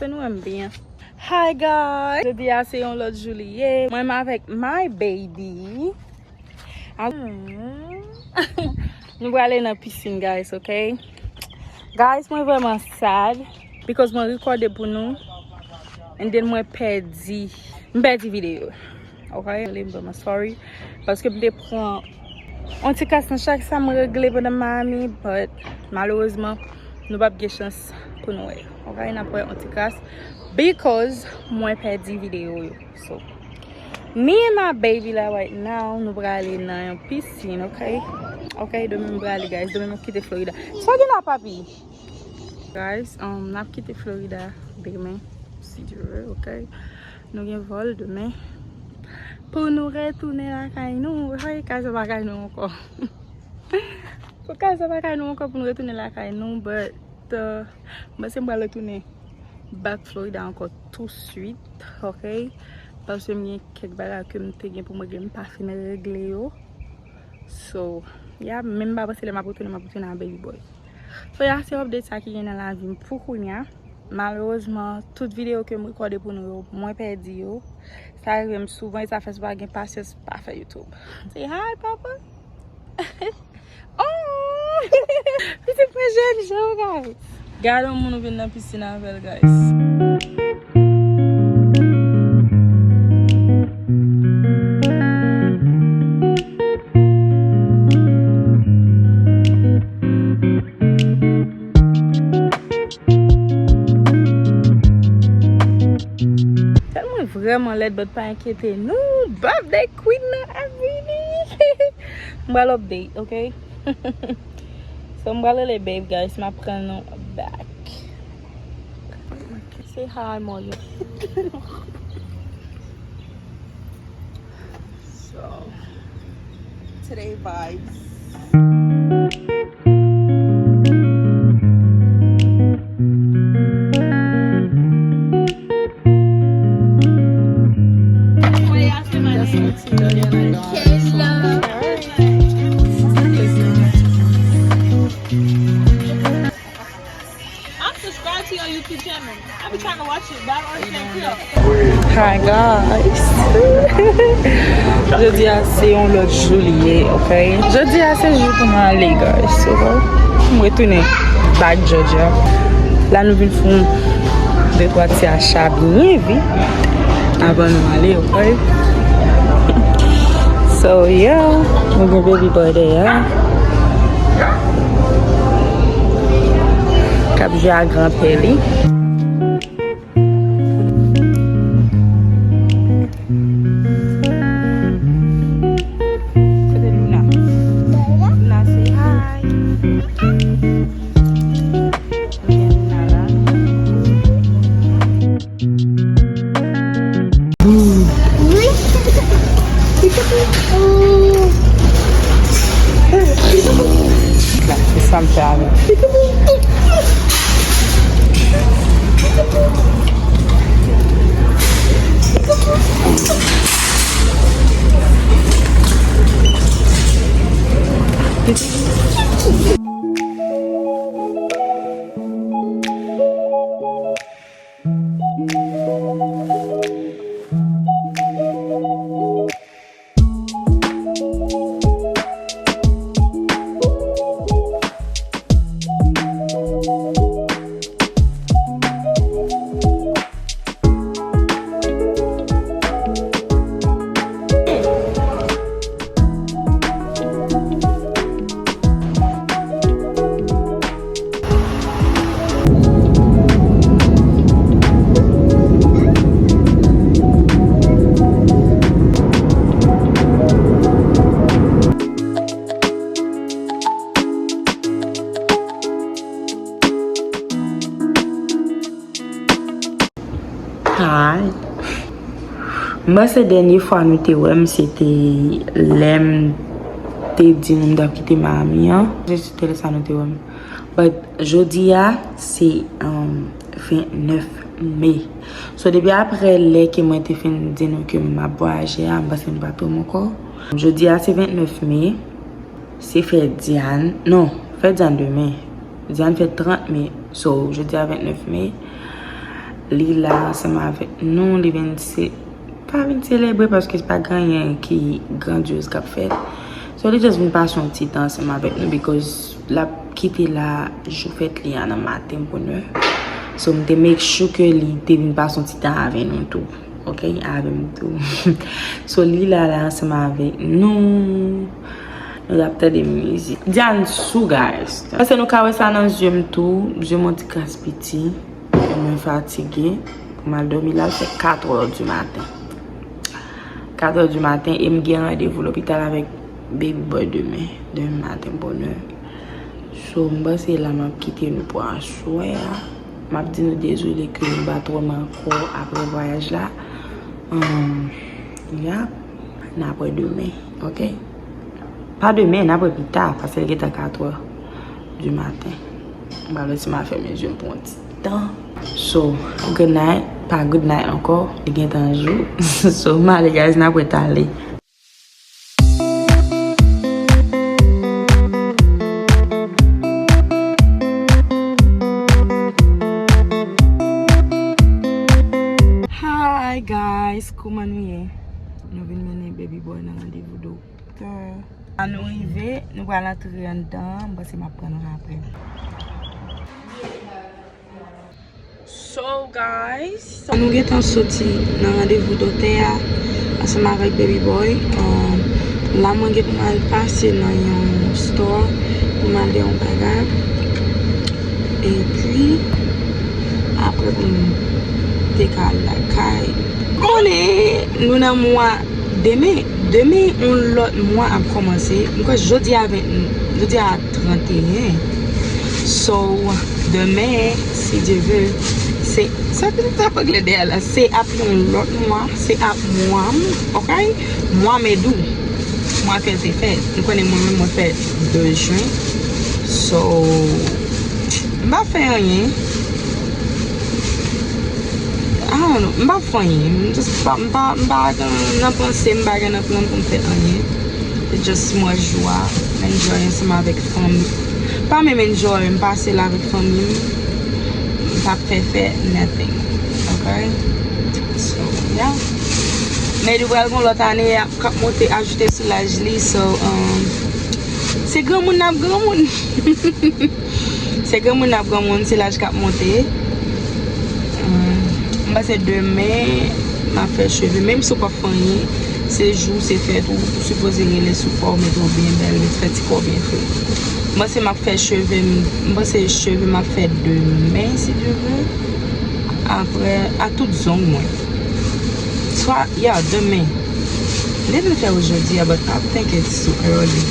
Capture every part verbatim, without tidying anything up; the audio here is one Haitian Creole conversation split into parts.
Nou wè m byen. Hi guys! Jodi a se yon lòt jou li ye. Mwen menm avèk my baby. Ah, hmm. Nou prale nan pisin, guys, ok? Guys, mwen vrèman sad because mwen rekòde pou nou and then mwen pèdi, m pèdi videyo. Ok? M vrèman sorry paske m te pran yon ti kras nan chak sa m regle pandan Miami, but malerezman nou p ap gen chans pou nou wè. Ok? N ap wè yon ti kras because mwen pèdi videyo yo. So, me and my baby la right now, nou prale nan yon pisin, ok? Ok, demen m prale, guys. Demen m ap kite Florida. Sa gen la, papi? Guys, um, n ap kite Florida demen, si Dye vle, ok? Nou gen vòl demen pou nou retounen lakay nou. Hey, kay sa pa kay nou ankò. Pou kay sa pa kay nou ankò pou nou retounen lakay nou, but, uh, mwen se m pral retounen back Florida ankò tou swit, ok? Paske m gen kèk bagay ke m te gen pou m regle, m pa fin regle yo. So, yeah, men m pa panse lè m ap retounen, m ap retounen ak baby boy. So, yeah, se update sa ki gen nan lavi m pou kounye a. Malerezman, tout videyo ke m rekòde pou nou yo, mwen pèdi yo. Sa rive m souvan, e sa fè si w pa gen pasyans, pa fè YouTube. Say hi, papa. Oh! Pitit mwen jèn jan, guys. Gade yon moun ou vin nan pisin avè l, guys. Tèl mwen vrèman lèd, but pa enkyete nou. Birthday queen nan ap vini. M pral update, ok? So, m pral rele babe, guys. M ap pran nou back. Say hi, Moyo. So, today vibes. I'm subscribed to your YouTube channel. I be trying to watch it, but I don't understand Creole. Hi guys. Jodi a se yon lòt jou li ye, ok? Jodi a se jou pou mwen ale, guys. So, mwen retounen back Georgia. La nou vin fè yon de twa ti acha byen vit avan nou ale, ok? So, yeah, nou gen baby boy dèyè a k ap jwe ak granpè li. Kote Luna? Luna, say hi. Luna la. E sa m fè avè l. Hi. M panse dènye fwa nou te wè m, se te lè m te di nou m t ap kite Miami an. Se te lè sa nou te wè m. But jodi a, se, um, vennèf me. So, depi aprè lè ke mwen te fin di nou ke m ap vwayaje a, m panse nou pa twò ankò. Jodi a, se vennèf me. Se fè Diane, non, fè Diane demen. Diane fè trant me. So, jodi a vennèf me. Li la ansanm avèk nou, li vin se, pa vin selebre paske se pa gen anyen ki grandyoz k ap fèt. So, li just vin pase yon ti tan ansanm avèk nou because l ap kite la jou fèt li a nan maten bonè. So, m te make sure ke li te vin pase yon ti tan avè nou tou. Ok, avè m tou. So, li la, la ansanm avèk nou. Nou t ap tande mizik. Diane sou, guys. Paske nou ka wè sa nan zye m tou. Zye m yon ti kras piti. Mwen fatige. Pou m al dòmi la, l fè katrè di maten. Katrè di maten, e m gen randevou lopital avèk baby boy demen. Demen maten, bonè. So, m panse la m ap kite nou pou aswè a. M ap di nou dezole ke m pa t wè m ankò apre vwayaj la. Um, ya, n ap wè demen, ok? Pa demen, n ap wè pita, paske l gentan katrè di maten. M pral wè si m a fèmen zye m pou yon ti tan. So, good night, pa good night ankò, li gentan jou. So, m ale, guys, n ap wè talè. Hi guys, kòman nou ye? Nou vin mennen baby boy nan randevou doktè. An nou rive, nou pral antre anndan, m panse m ap pran nou apre. So guys, so nou gentan soti nan randevou doktè a ansanm avèk baby boy. Um, la mwen gen pou m al pase nan yon store pou m al de yon bagay. Epi apre pou m te ka al lakay. Konnen nou nan mwa demen, demen yon lòt mwa ap kòmanse. M kwè jodi a ven, jodi a trannteyen. So, demen, si Dye ve, se, sa ki t ap anglè dèyè la, se ap yon lòt mwa, se ap mwa m, ok? Mwa me dou, mwa ke l te fèt. Nou konnen mwen menm, mwen fèt de jen. So, m pa fè anyen. I don't know, m pa fè anyen. M just pa, m pa, m pa gen nan panse, m pa gen nan plan pou m fè anyen. Se just mwen jou a, m enjoy ansanm avèk fanmi. Pa menm enjoy, m pase l avèk fanmi m. M p ap fè fè nothing. Ok? So, yeah. Men li pral gon lòt ane k ap monte, ajoute sou laj li. So, um, se granmoun n ap granmoun. Se granmoun n ap granmoun, se laj k ap monte. Hmm, m panse demen, m ap fè cheve. Menm si w p ap fè anyen, se jou, se fèt, ou, ou sipoze rele sou kò w, mete w byen bèl, mete fè ti kò w byen fre. M panse m ap fè cheve m, m panse cheve m ap fè demen, si Dye ve. Apre, ak tout zong mwen. Swa, yeah, demen. M te vle fè yo jodi a, but I think it's too early.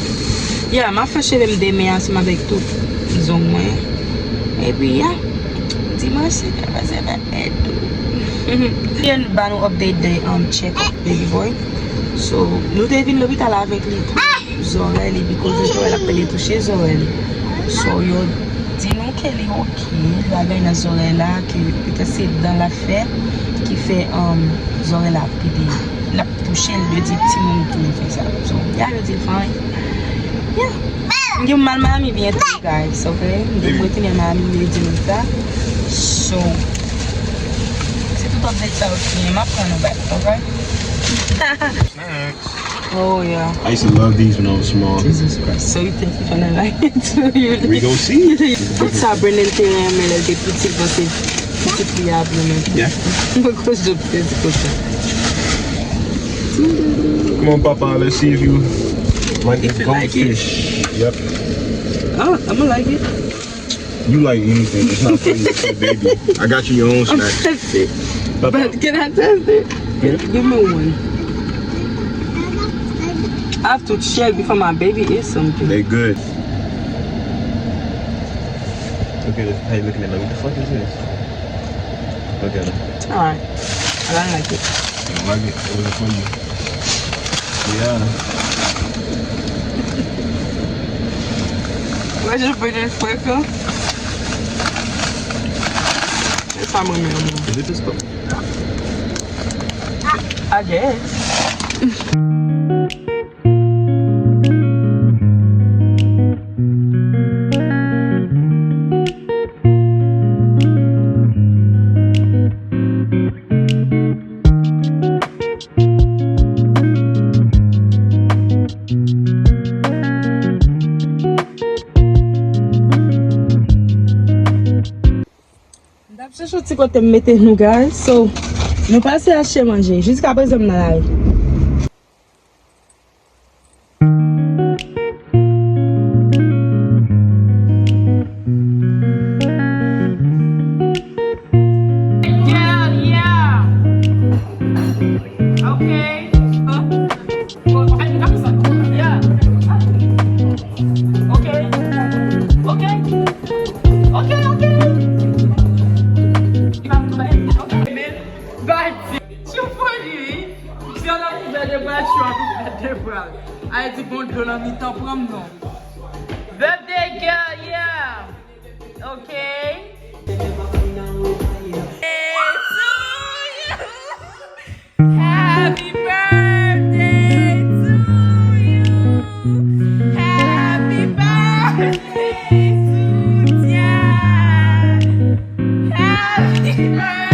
Yeah, m ap fè cheve m demen ansanm avèk tout zong mwen. Epi, yeah, dimanch, se ka pase avèk èd tou. Byen ba nou update de, um, check up baby boy. So, nou te vin lopital avèk li pou zòrèy li, because zòrèy l ap pede touche zòrèy li. So, yo di nou ke li oke, li pa gen nan zòrèy la, ke petèt se dan l ap fè, ki fè, um, zòrèy la ap pede, l ap touche l, yo di timoun tou fè sa. So, ya, yo di l fine. Yeah. M gen mal Miami byento, guys, ok? M gen pou retounen Miami, m di nou sa. So, se tout update sa yo ki gen, m ap pran nou back, ok? Snacks. Oh, yeah. I used to love these when I was small. Jesus Christ. So you think you're gonna like it too? You We gonna see. Tout sa Brandon te renmen lè l te piti, l panse pitit li a ap renmen. Yeah. Because of this question. Come on, Papa, let's see if you like If the you like it. Goldfish. Yep. Oh, I'm gonna like it. You like anything. It's not for you. It's for baby. I got you your own I'm snack. Thirsty. Papa. But can I taste it? Yeah. Give me one. I have to check before my baby eats something. They good. Look at this. How you looking at me? What the fuck is this? Look at it. It's alright. I don't like it. You don't like it? It wasn't for you. Yeah. Where's your British breakfast? It's not my meal. Is it this cup? I guess. Ti kote m mete nou, guys. So, nou pase achte manje. Jiska prezan m nan lari. Yeah, yeah. Okay. Yeah. Okay. Okay. Okay, okay. Okay, men, badi. Tchou foli, wi. Misye nan kouvè de bra, tchou a kouvè de bra. Ay di bon dlo nan mitan, pran m non. Birthday girl, yeah. Okay. Happy birthday to you. Happy birthday to ya. Happy birthday.